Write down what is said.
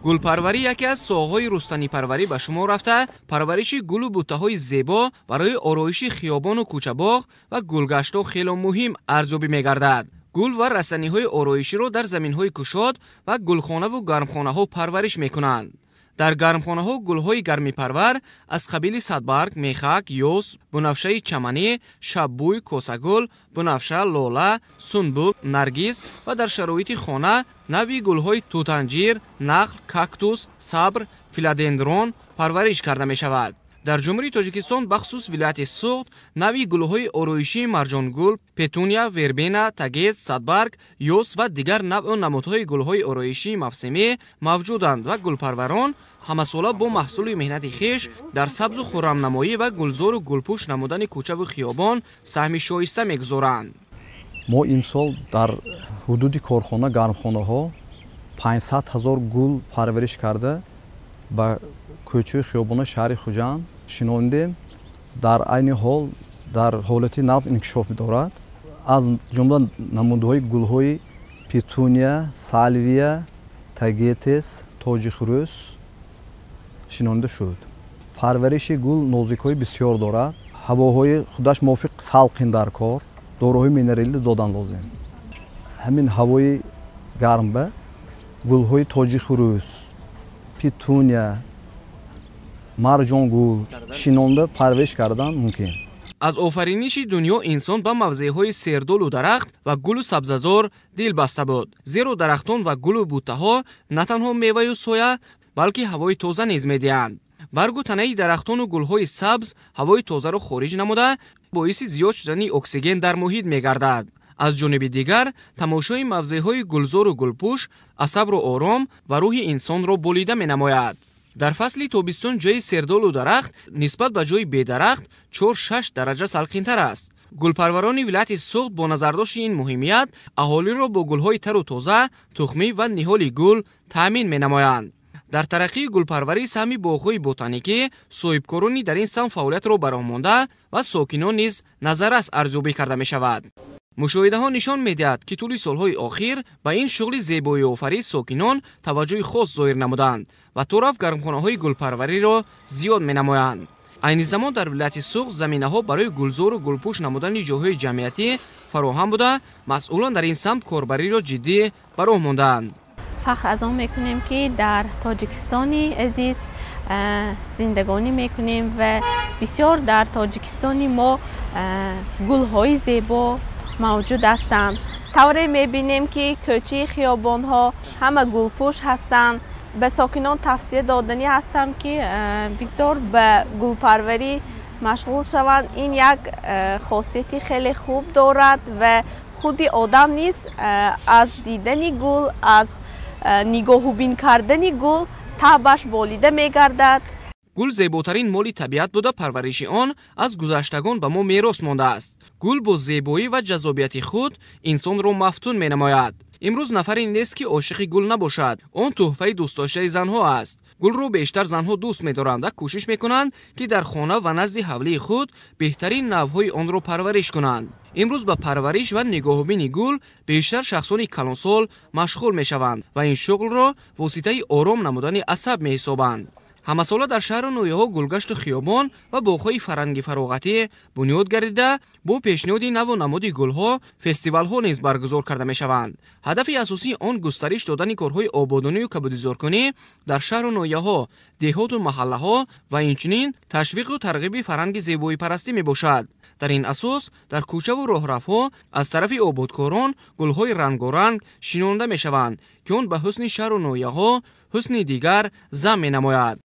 Гулпарварӣ яке аз соҳаҳои рустанипарварӣ ба шумор рафта, парвариши гулу буттаҳои зебо барои ороиши хиёбону кӯчабоғ ва гулгаштҳо хело муҳим арзёбӣ мегардад. Гул ва растаниҳои ороиширо дар заминҳои кушод ва гулхонаву гармхонаҳо парвариш мекунанд. Дар гармхонаҳо гулҳои гармипарвар аз қабили садбарг, мехак, ёс, бунафшаи чаманӣ, шаббӯй, косагул, бунафша, лола, сунбул, наргиз ва дар шароити хона навъи гулҳои тутанҷир, нахл, кактус, сабр, филодендрон парвариш карда мешавад. Дар Ҷумҳурии Тоҷикистон, бахусус вилояти Суғд, навъи гулҳои ороишии марҷонгул, петуния, вербена, тагез, садбарг, ёс ва дигар навъу намудҳои гулҳои ороишии мавсимӣ мавҷуданд ва гулпарварон ҳамасола бо маҳсули меҳнати хеш дар сабзу хуррамнамоӣ ва гулзору гулпӯш намудани кӯчаву хиёбон саҳми шоиста мегузоранд. Мо имсол дар ҳудуди корхона гармхонаҳо 500 ҳазор гул парвариш карда ба кӯчаи хиёбони шаҳри Хуҷанд шинондем. Дар айни ҳол дар ҳолати нағз инкишоф дорад. Аз ҷумла намудҳои гулҳои петуния, салвия, тагетес, тоҷи хурӯс шинонда шуд. Парвариши гул нозикҳои бисёр дорад. Ҳавоҳои худаш мувофиқ салқин дар кор, доруҳои минералӣ додан лозим. Ҳамин ҳавои гармба гулҳои тоҷи хурӯс, петуния, марҷонгул шинонда парвариш кардан мумкин. Аз офариниши дунё инсон ба мавзеъҳои сердолу дарахт ва гулу сабзазор дил баста буд. Зеро дарахтон ва гулу буттаҳо на танҳо меваю соя, балки ҳавои тоза низ медиҳанд. Баргу танаи дарахтону гулҳои сабз ҳавои тозаро хориҷ намуда, боиси зиёд шудани оксиген дар муҳит мегардад. Аз ҷониби дигар, тамошои мавзеъҳои гулзору гулпӯш асабро ором ва рӯҳи инсонро болида менамояд. Дар фасли тобистон ҷойи сердолу дарахт нисбат ба ҷойи бедарахт 4-6 дараҷа салқинтар аст. Гулпарварони вилояти Суғд бо назардошти ин муҳимият аҳолиро бо гулҳои тару тоза, тухмӣ ва ниҳоли гул таъмин менамоянд. Дар тараққии гулпарварӣ саҳми боғҳои ботаникӣ, соҳибкорони дар ин самт фаъолиятро ба роҳ монда ва сокинон низ назаррас арзёбӣ карда мешавад. Мушоҳидаҳо нишон медиҳад, ки тӯли солҳои охир ба ин шуғли зебоиофарӣ сокинон таваҷҷӯҳи хос зоҳир намуданд ва то рафт гармхонаҳои гулпарвариро зиёд менамоянд. Айни замон дар вилояти Суғд заминаҳо барои гулзору гулпӯш намудани ҷойҳои ҷамъиятӣ фароҳам буда, масъулон дар ин самт корбариро ҷиддӣ ба роҳ мондаанд. Фахр аз он мекунем, ки дар Тоҷикистони азиз зиндагонӣ мекунем ва бисёр дар Тоҷикистони мо гулҳои зебо мавҷуд ҳастанд. Тавре мебинем, ки кӯчаи хиёбонҳо ҳама гулпӯш ҳастанд. Ба сокинон тавсия доданӣ ҳастам, ки бигзор ба гулпарварӣ машғул шаванд. Ин як хосияти хеле хуб дорад ва худи одам низ аз дидани гул, аз нигоҳубин кардани гул таъбаш болида мегардад. Гул зеботарин моли табиат буда, парвариши он аз гузаштагон ба мо мерос мондааст. Гул бо зебоӣ ва ҷаззобияти худ инсонро мафтун менамояд. Имрӯз нафаре нест, ки ошиқи гул набошад. Он тӯҳфаи дӯстдоштаи занҳо аст. Гулро бештар занҳо дӯст медоранд ва кӯшиш мекунанд, ки дар хона ва назди ҳавлии худ беҳтарин навъҳои онро парвариш кунанд. Имрӯз ба парвариш ва нигоҳубини гул бештар шахсони калонсол машғул мешаванд ва ин шуғлро воситаи ором намудани асаб меҳисобанд. Ҳамасола дар шаҳру ноҳияҳо гулгашту хиёбон ва боғҳои фарҳанги фароғатӣ бунёд гардида, бо пешниҳоди наву намуди гулҳо фестивалҳо низ баргузор карда мешаванд. Ҳадафи асосии он густариш додани корҳои ободонию кабудизоркунӣ дар шаҳру ноҳияҳо, деҳоту маҳаллаҳо ва инчунин ташвиқу тарғиби фарҳанги зебоипарастӣ мебошад. Дар ин асос дар кӯчаву роҳравҳо аз тарафи ободкорон гулҳои рангоранг шинонда мешаванд, ки он ба ҳусни шаҳру ноҳияҳо ҳусни дигар зам менамояд.